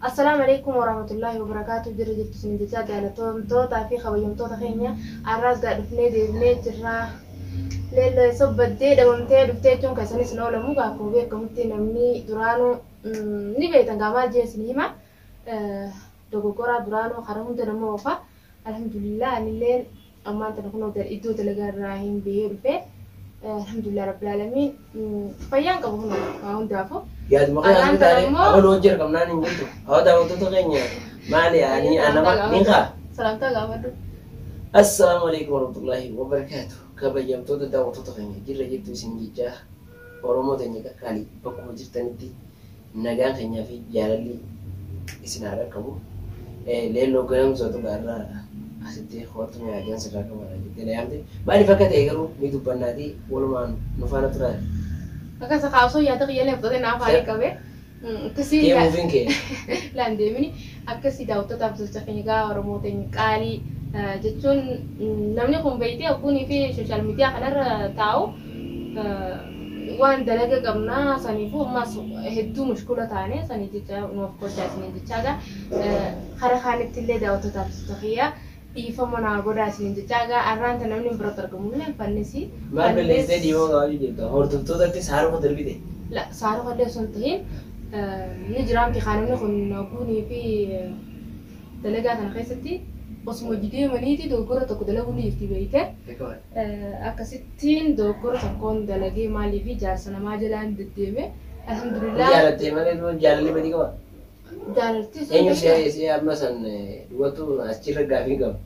Assalaamu alaikum warahmatullaahi wabarakaatu. Jirra jirtu isin jechaa jaalatamtootaa fi kabajamtoota keenya har'aas gaa dhufnee deebinee jirra. Leelloo sobbaddee dhabamtee dhuftee jechuun keessanis hin oolamu. Gaa akkuma beekamutti namni duraanuu ni beektan gaa maal jee isin hima. Dogoggoraa duraanuu karaa hunda nama oofa. Alhamdulillah, anilleen ammaan tana kunoo iddoo dalagaa irraa hin bahee dhufe. Alhamdulillah rabbil aalamiin, fayyaan qabu kunoo waa hundaafuu. Yaaduma kee Arraan asii tana taane immoo abaluu hojii argamnaan hin jirtu. Haa, daawwattoota keenya, maali ani anama nin kaa. Salaamtaa gaafadhu. Assalaamu alaikum warahmatullahi wabarakaatu. Kabajamtoota daawwattoota keenya, jirra jirtu isin jechaa, Oromoo teenya qaqqaalii bakkuma jirtanitti nagaan keenyaa fi jaalalli isin haa dhaqqabu. Leelloo ganamsootu gaarraa asitti kootu nyaajaan sirraa qabaadha jettee na yaamte. Maaliif akka ta'e garuu ni dubbannaatii walumaan nu faana turaa. Akkasa kaasoo yaada kiyyalee fudhatee naaf haali qabe. Akkasii Deemuufiin kee. Laan deemini akkasii daawwattootaaf jecha keenya gaa Oromoo teenya qaalii jechuun namni kun beektee ogguunii fi social media kanarra taa'u waan dalaga qabnaa, saniifuu ammas hedduu mushkula taane sanii jecha nuuf gochaa isiniin jechaa gaa kara kaanitti illee daawwattootaaf jecha kiyya dhiifama naa godhaa isiniin jechaa gaa arraan tan namni biratti argamu illee fannisi. Maal balleessitee dhiifama gaafachuu jirta? Hordoftootatti saaruma darbite. La, saaruma illee osoo hin tahin ni jiraamti kaa namni kun ogguunii fi dalagaa kana keessatti osuma hojii deemaniiti dogoggora tokko dalaguu ni jirti beeyte. Akkasittiin dogoggora tokkoon dalagee maaliif jaarsa namaa jalaan deddeeme. Alhamdulillah. Jaalattee malee jaalalli badii qaba. Jaalaltii sun Eenyu si amma san duwwattu achirra gaafii qaba.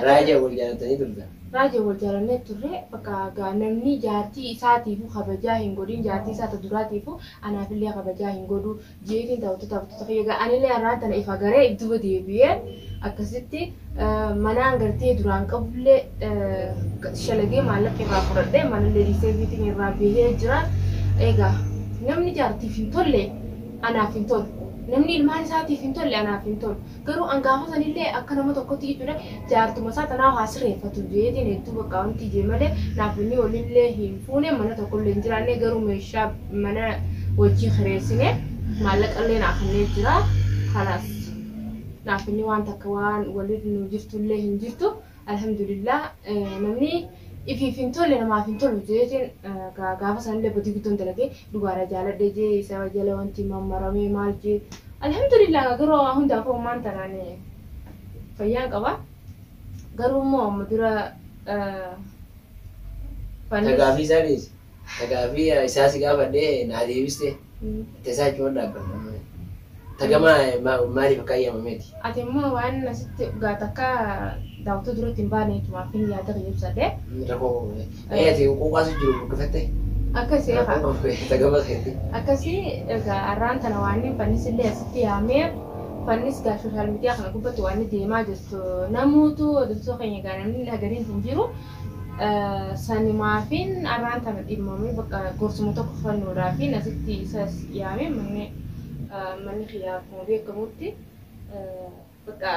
Raajaa wal jaalattanii turtan. Raajaa wal jaalannee turre. Bakka gaa namni jaartii isaatiifu kabajaa hin godhin, jaartii isaa ta duraatiifu anaafillee kabajaa hin godhu jeetiin daawwattoota kiyya gaa anillee har'aan tana ifa garee if duba deebi'ee akkasitti manaan gartee duraan qabullee shalagee maallaqa irraa fudhadhee manallee dhiisee fiitiin irraa bahee jira. Egaa namni jaartiif hin tolle anaaf hin tolu. Namni ilmaan isaatiif hin tolle anaaf hin tolu. Garuu an gaafa sanillee akka nama tokkotti jechuudha jaartuma isaa tanaa haa sirreeffatu jeetiin hedduu bakka wanti jee malee naaf inni walillee hin fuune, mana tokkollee hin jiraanne, garuu meeshaa mana wajjin kireessine maallaqallee naa kennee jira. Kalaas naaf inni waan takka waan waliin nu jirtullee hin jirtu. Alhamdulillah, namni ifiif hin tolle namaaf hin tolu jeetiin gaafa sanillee badii guddoon dalagee dhugaadha jaaladhe jee isa jala wanti mammaramee maal jee. Alhamdulillah, garuu waa hundaafuu ammaan tanaan fayyaan qaba. Garuu immoo amma dura Tagaafii isaa dhiisi. Tagaafii isaa si gaafadhee naa deebiste. Tasaa jechuun dhaabbanna. Tagamaa maaliif akka ayyamameeti? Ati immoo waan asitti gaata akka daawwattoota duratti hin baane jechuudha fin yaada kiyya ibsadhe. Rakkoo ati quuqaasu jiru buqqifatte. Akkasii egaa. Tagama keetti. Akkasii egaa arraan tana waan fannis illee asitti yaamee fannis gaa social media kana gubbatti waan deemaa jirtu namuutu hordoftoota keenya gaa namni nagariin hin jiru. Sanimaafin arraan tana dhimmamee bakka gorsuma tokko fannuudhaafin asitti isas yaamee manni kiyyaa akkuma beekamutti bakka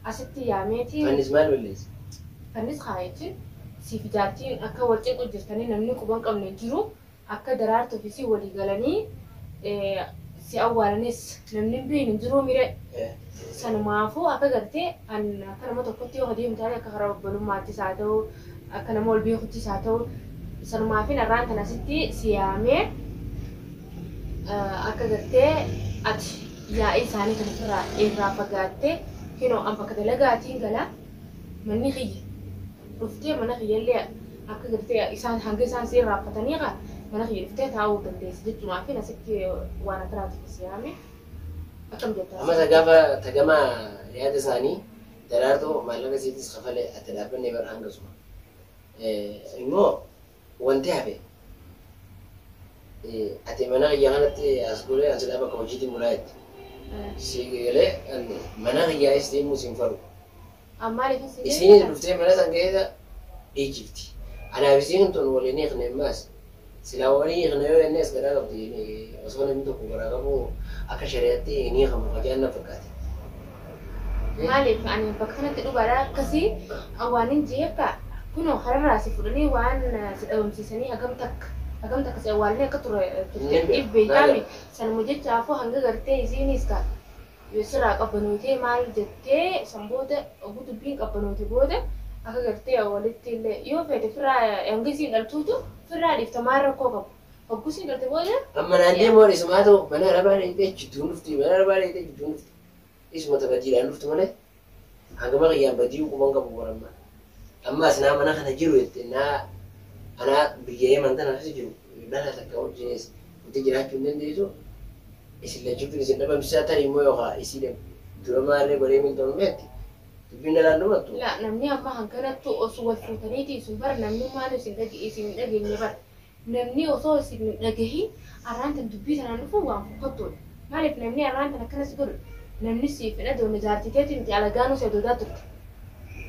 asitti yaameeti. Fannis maal balleesse? Fannis kaa jechuun siif jaartiin akka wal cinqu jirtanii namni quban qabne jiru, akka daraartuu fi si walii galanii si awwaalanis namni hin beekne jiru mire. Sanumaafuu akka gartee an akka nama tokkotti yoo adeemu taate, akka karaa obbolummaattis haa ta'u, akka nama wal beekuttis haa ta'u, sanumaafin arraan tana asitti si yaamee akka gartee ati yaa'ii isaanii kan ofirraa irraa fagaattee kinoo an bakka dalagaatiin gala manni kiyya dhuftee mana kiyyallee akka gartee isaan hanga isaan si irraanfatanii kaa mana kiyya dhuftee taa'uu dandeessa jechumaafin asitti waan akkanaatiif si yaame. Akkam jettaa? Amma gaafa tagama yaada isaanii daraartuu maallaqa isiitis kafalee ati dhaabbannee bara hangasuma. Immoo wanti hafe ati mana kiyya kanatti as godhee an silaa bakka hojiitiin bulaa jetti. Si galee mana kiyyaayis deemuu siin faru. Maaliif si Isiinis dhuftee mana san keessa dhiichifti. Anaaf isiin tun waliin hiikne ammaas. Silaa walii hiikne yoo jennes garaa qabdi, osoo namni tokko garaa qabu akka shari'aatti hin hiikamu hajaan na fakkaate. Maaliif ani bakka kanatti dhugaadha akkasii waan hin jeefka kunoo kararraa si fudhanii waan si dhabamsiisanii hagam takka si awwaalanii akka ture turte Ni if beektaami sanuma jechaafuu hanga gartee isiinis ka Sirraa qabbanootee maal jettee san booda oguu dubbiin qabbanoote booda akka gartee walitti illee yoo feete firraa hanga isiin dhaltuutu firraa dhiifta maal rakkoo qabu. Hogguu isiin dhalte booda. Amma naan deemu isumaa ta'u mana arabaa dheeyitee jidduun dhufti mana arabaa dheeyitee jidduun dhufti. Isuma ta badiidhaan dhuftu malee hangama kiyyaan badii quban qabu waramma. Ammas naa mana kana jiru jette naa anaa biyya Yemen tana keessa jiru dhala takka wajjinis nuti jiraachuu hin dandeessu. Isin lachuutu isin dhabamsiisaa tarii immoo yookaan isii dura maallee godhee miltoon beekti. Dubbiin dhalaan dhumattu. Laa namni amma hankanattu osoo wal fuutaniiti isin bara namnummaan isin isin hin dhageenye bara. Namni osoo isin hin dhagahin arraan tan dubbii tanaan dhufu waan fokkottuudha. Maaliif namni arraan tan akkanas godhu namni siif hin adoonne jaartii teetii miti alagaanuu si adoodaa turte.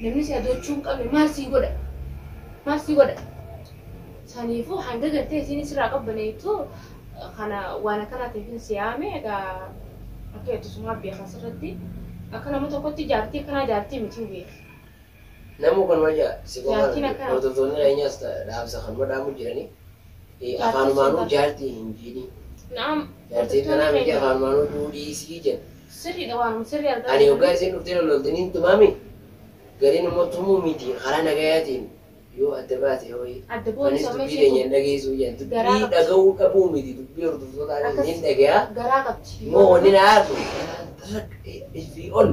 Namni si adoochuu hin qabne maal sii godha? Maal sii godha? Saniifuu hanga gartee isiin sirraa qabbaneettu kana waan akkanaatiif si yaame egaa akka jettu sumaa beeka asirratti akka nama tokkotti jaartii akkanaa jaartii miti beeka. Namuu kanuma jaa si Jaartiin qofaan akkana. Hordoftoonni keenyas dhaamsa kanuma dhaamu jiranii afaanumaanuu sun jaartii hin jiini. Naam. Jaartiin kanaa miti afaanumaanuu duudhiisii jedha. Sirriidha waanuma sirrii argaa Ani hoggaa jiranii. isin dhuftee loltanii tumaami gariin immoo tumuu miti karaa nagayaatiin yoo adda baate hooyi. Adda booni Anis sammee dubbii ishee keenya hin dhageessuu jedhan dubbii garaa qabdi. dhaga'uu dhabuu miti dubbii hordoftootaa Akkas hin dhagayaa. garaa qabdi. Immoo wanni na aarsu fi ol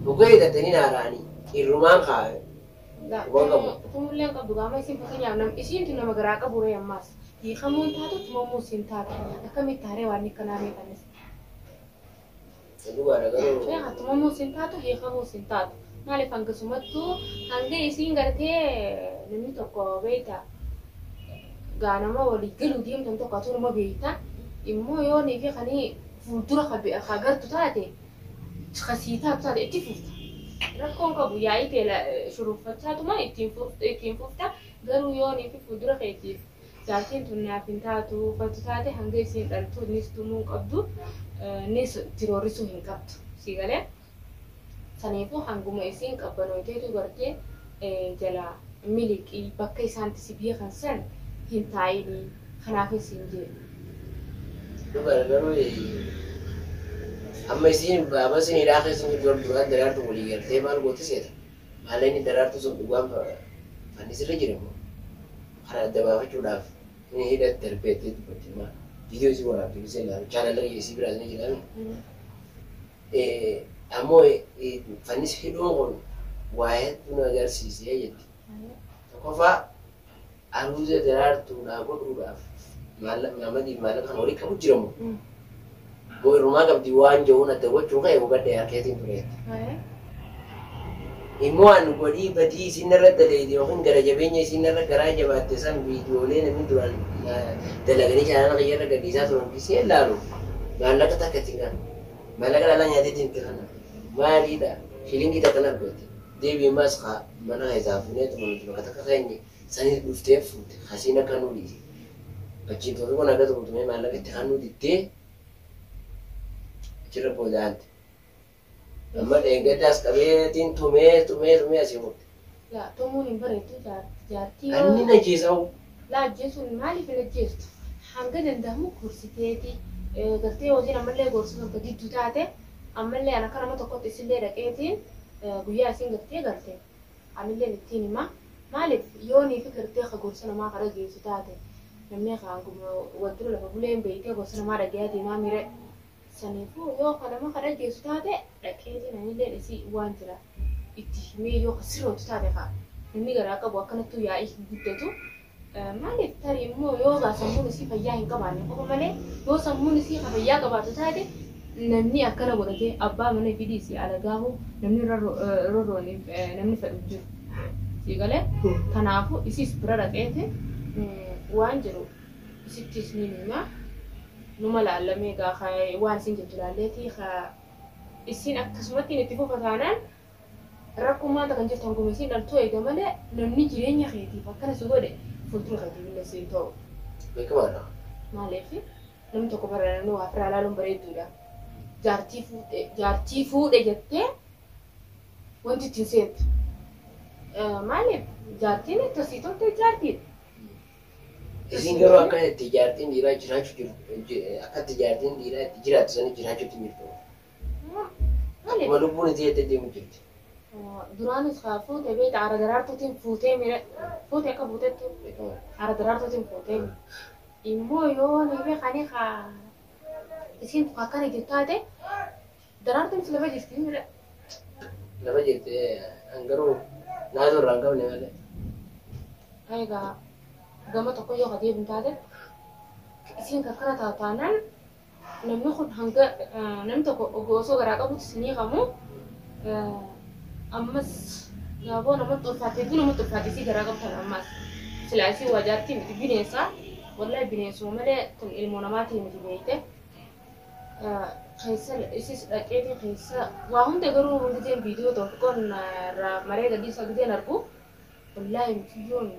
dhugaa hidhatanii na haara'anii irrumaan kaa'e. Waan qabu. Tumullee hin qabdu gaama isiin fakkeenyaaf nam isiintu nama garaa qabu ree ammaas hiikamuun taatu tumamuus hin taatu akkamitti taaree waan akkanaa beekanis. Dhugaadha garuu. Beeka tumamuus hin taatu hiikamuus hin taatu maaliif hangasumattuu hanga isiin gartee namni tokko beekta gaa nama walii galuu deemtan tokko atuu nama beekta immoo yoo nii fi kanii fuuldura ka gartu taate kasii taatu taate itti fufta. Rakkoon qabu yaa'ii ta'e shuruuffachaatuma ittiin fufta garuu yoo nii fi fuuldura keetiif jaartiin tun naaf hin taatu uffatu taate hanga isiin dhaltu nis tumuu hin qabdu nis tiroorrisuu hin qabdu si galee saniifuu hanguma isiin qabbanooteetu gartee jala miliqii bakka isaanitti si beekan san hin taa'inii kanaaf isin jedhe. Dhugaadha garuu amma isiin baaba isin hidhaa keessa jirtu duraan daraartu walii galtee maal goote seeta. Maalleen daraartu sun dhugaan fannisirra jira immoo karaa adda baafachuudhaaf inni hidha darbee itti dubbatti maal viidiyoo isii waraabde isii ilaalu chaanala isii biraas ni jiraami. Ammoo fannis hidhuun kun waa hedduu nu agarsiisee jetti. Tokkoffaa aruuza daraartuudhaa godhuudhaaf maammadiif maallaqa kan horii qabu jiramu. Moo irrumaa qabdi waan jehuun adda gochuu ka'e hubadhee harkeetiin tureetti. Immoo an godhii badii isin irra daleeyde yookiin gara jabeenya isin irra garaa jabaatte san viidiyoolee namni duraan dalaganii chaanala kiyya irra gadhiisaa turan kisee ilaalu maallaqa takka ittiin kana maallaqa dhalaa nyaateetiin itti kana maaliidha shilingii takka argatte deebii maas kaa mana keessaa fuunee tuma nuti bakka takka keenye sanis dhuftee fuute hasiin akka nu dhiise achiin tofi kun akka tumtumee maallaqa itti kan nu diddee achirra boodaante. Amma dheengaddaas qabeetiin tumee tumee tumee asii murte. Laa tumuun hin bareedu jaartii Anni yoo na jeesawu. Laa ajjeesuun maaliif hin ajjeestu? Hanga danda'amu gorsiteeti gartee hojiin ammallee gorsuun akka jidduu taate ammallee an akka nama tokkotti isillee dhaqeetiin guyyaa isiin gartee galte anillee ittiin hima maaliif yoo nii fi gartee ka gorsa namaa ka dhageessu taate namni ka hanguma wal dura lafa buleen beeytee gorsa namaa dhagayaa deemaa mire saniifuu yoo ka nama ka dhageessu taate dhaqeetiin anillee isii waan jira itti himee yoo ka sirrootu taate ka namni garaa qabu akkanattuu yaa'ii hin guddatu. Maaliif tarii immoo yoo gaa sammuun isii fayyaa hin qabaanne qofa malee yoo sammuun isii ka fayyaa qabaatu taate namni akkana godhatee abbaa mana fidii isii alagaahu namni rorrooniif namni fedhu jiru. Sii galee kanaafuu isiis bira dhaqeeti waan jiru isittis ni hima numa laallamee gaa waan isin jettu laalleeti isiin akkasumatti itti fufa taanaan rakkummaan kan jirtu hanguma isiin dhaltuu eega malee namni jireenya keetiif akkana si godhe fuuldura keetiif illee siin ta'u. Beekamaadha. Maaliif namni tokko bara namni waa firaa ilaaluun bareedduudha. Jaartii fuudhe jaartii fuudhe jettee wanti ittiin seentu. Maaliif jaartiin itti tolte jaartiidha. Isin garuu akka itti jaartiin dhiiraa jiraachuu jiru akka itti jaartiin dhiiraa itti jiraattu sana jiraachuutti hin jirtu. Maaliif? Kuma lubbuun isii jettee deemu jirti. Duraanis haa fuute beekta aara daraartuutiin fuutee mire fuute akka fuutettu aara daraartuutiin fuutee immoo yoo ni beekanii haa isiin akkana jirtu taate daraartuun lafa jirti mire. Lafa jirti hangaruu naasoo irraa hin qabne malee. Egaa gama tokko yoo adeemu taate isiin akkana taataanaan namni kun hanga namni tokko osoo garaa qabutti isinii qabu ammas gaaboo namatti ulfaate hedduu namatti ulfaate isii garaa qabtan ammas silaa isii wajaartii miti bineensa wallahi bineensuma malee tun ilmoo namaatii miti beekte keessa isis dhaqeetii keessa waa hunda garuu hundi viidiyoo tokkoon irraa maree gadii isaa gideen argu wallahi mutiyyoon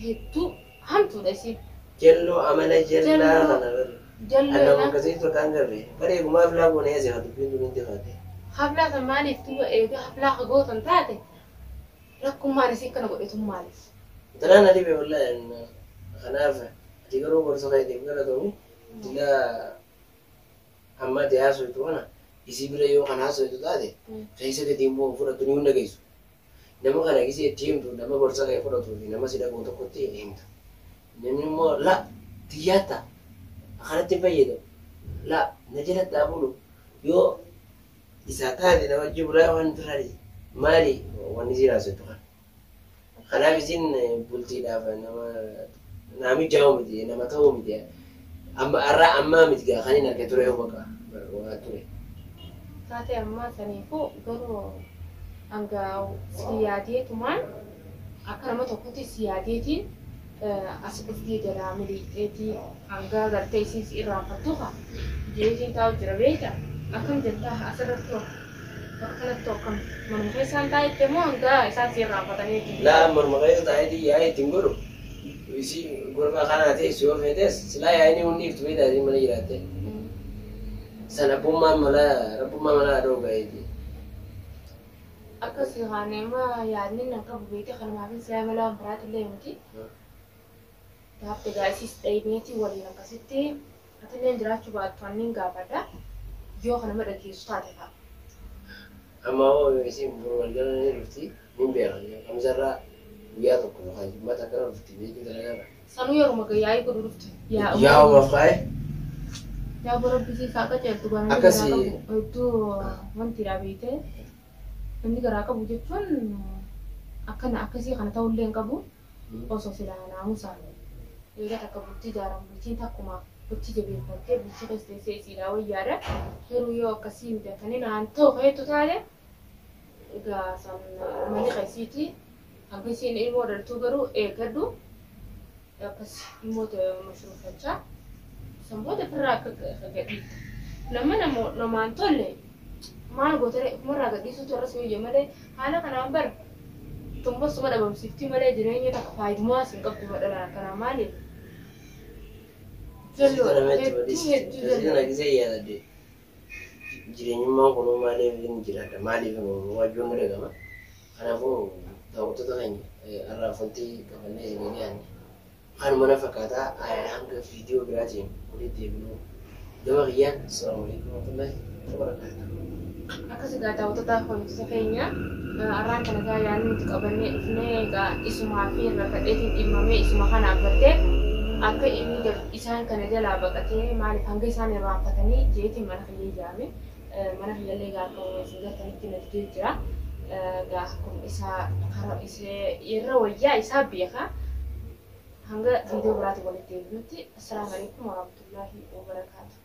hedduu hamtuudha isiin. Jalloo amala jallaa kana bari. Jalloo Annama akkasii tokko garre. Bare gumaa filaa goonee asii haa dubbiin tun hundi kaate. Haflaa kan maaliif tuyyo eega haflaa ka gootan taate rakkummaan isii akkana godhetu maaliif? Tanaan adi bee wallahi kanaaf ati garuu gorsa keetiif galatoomi. Dila amma ati haasoftu kana isii bira yoo kan haasoftu taate keessa gadi immoo fudhatu ni hunda geessu. Nama kana gisee itti himtu nama gorsa kee fudhatuu fi nama si dhaga'u tokkotti himta. Namni immoo la xiyyaata akkanatti hin fayyadamu. La na jalatti haa bulu yoo isaa taate nama jibraa waan biraati maali wanni isiin haasoftu kana. Kanaaf isiin bultiidhaaf nama naami jaa'u miti nama ta'uu miti. Amma har'a ammaa miti gaa kan hin arge ture yoo baqa waa ture. Taate ammaa saniifuu garuu hanga si yaadeetumaan akka nama tokkotti si yaadeetiin as dhuftee jalaa miliixeetii hanga gartee isiin si irraanfattu haa jeetiin taa'u jira beekta akkam jettaa asirratti bakka kanatti akkam manuma keessaan taa'ette moo hanga isaan si irraanfatanii? Laa morma keessa taa'eetii yaa'ii ittiin godhu isii gorfaa kanaa teessu yoo feetes silaa yaa'inii hundi iftu beektaa isiin mana jiraatte. San abbummaan mala rabbummaa mana adoo ga'eeti. Akkas haanema yaadni nan qabu beekte kanumaafin silaa mala biraatillee miti. Gaafte gaasiis dhayineetii waliin akkasitti atillee jiraachuu baattu anniin gaafadha. Yoo kana madhageessu taate fa'a. Amma hoo isiin boru galgala ni dhufti nin beeka kamsarraa guyyaa tokko yookaan jimaata akkana dhufti beektu dalagaa. Sanuu yeroo yaa'ii godhu dhufte. Yaa'uma faa'e. Yaa bora bisiisaa qaceeltu ganama Akkasii. garaa qabu hedduu wanti beekte namni garaa qabu jechuun akkana akkasii kana ta'ullee hin qabu osoo silaa naamusaan eega takka bultii ijaaramu bultiin takkuma bultii jabeeffattee bultii keessa teessee isiidhaa wayyaadha. Garuu yoo akkasii miti akkanii naan ta'u feetu taate egaa san malli keessiiti hanga isiin ilmoo dhaltuu garuu eeggadhu akkas ilmoo mashruufachaa san booda ofirraa akka gadhiifta. Nama namaan tolle maal gootare ofumarraa gadhiisuutu irra si wayya malee haala kanaan bara tumbasuma dhabamsiiftii malee jireenya takka faayidaa hin qabdu madhala kanaa maaliif? Hedduu hedduu na gisee yaadadde jireenyummaan kun maaliif hin jiraadha maaliif waajjoon ni dhagama. Kanaafuu daawwattoota keenya har'aaf wanti qabannee isinii dhiyaanne kanuma na fakkaataa hanga viidiyoo biraatiin walitti deebinuu gama kiyyaan assalaamu alaikum warahmatullahi wabarakaatuh. Akkas egaa daawwattoota hordoftoota keenya har'aan kana egaa yaadni nuti qabannee dhufnee egaa isumaa fi rakkadheetiin dhimmamee isuma kanaaf gartee akka inni isaan kana jalaa baqatee maaliif hanga isaan irraanfatanii jeetiin mana kiyya ijaame mana kiyyallee egaa akka isin gartanitti na didee jira. Egaa kun isaa karaa isee irra wayyaa isaa beeka. Hanga viidiyoo biraatiin walitti deebinutti assalaamu alaikum warahmatullahi wabarakaatuh.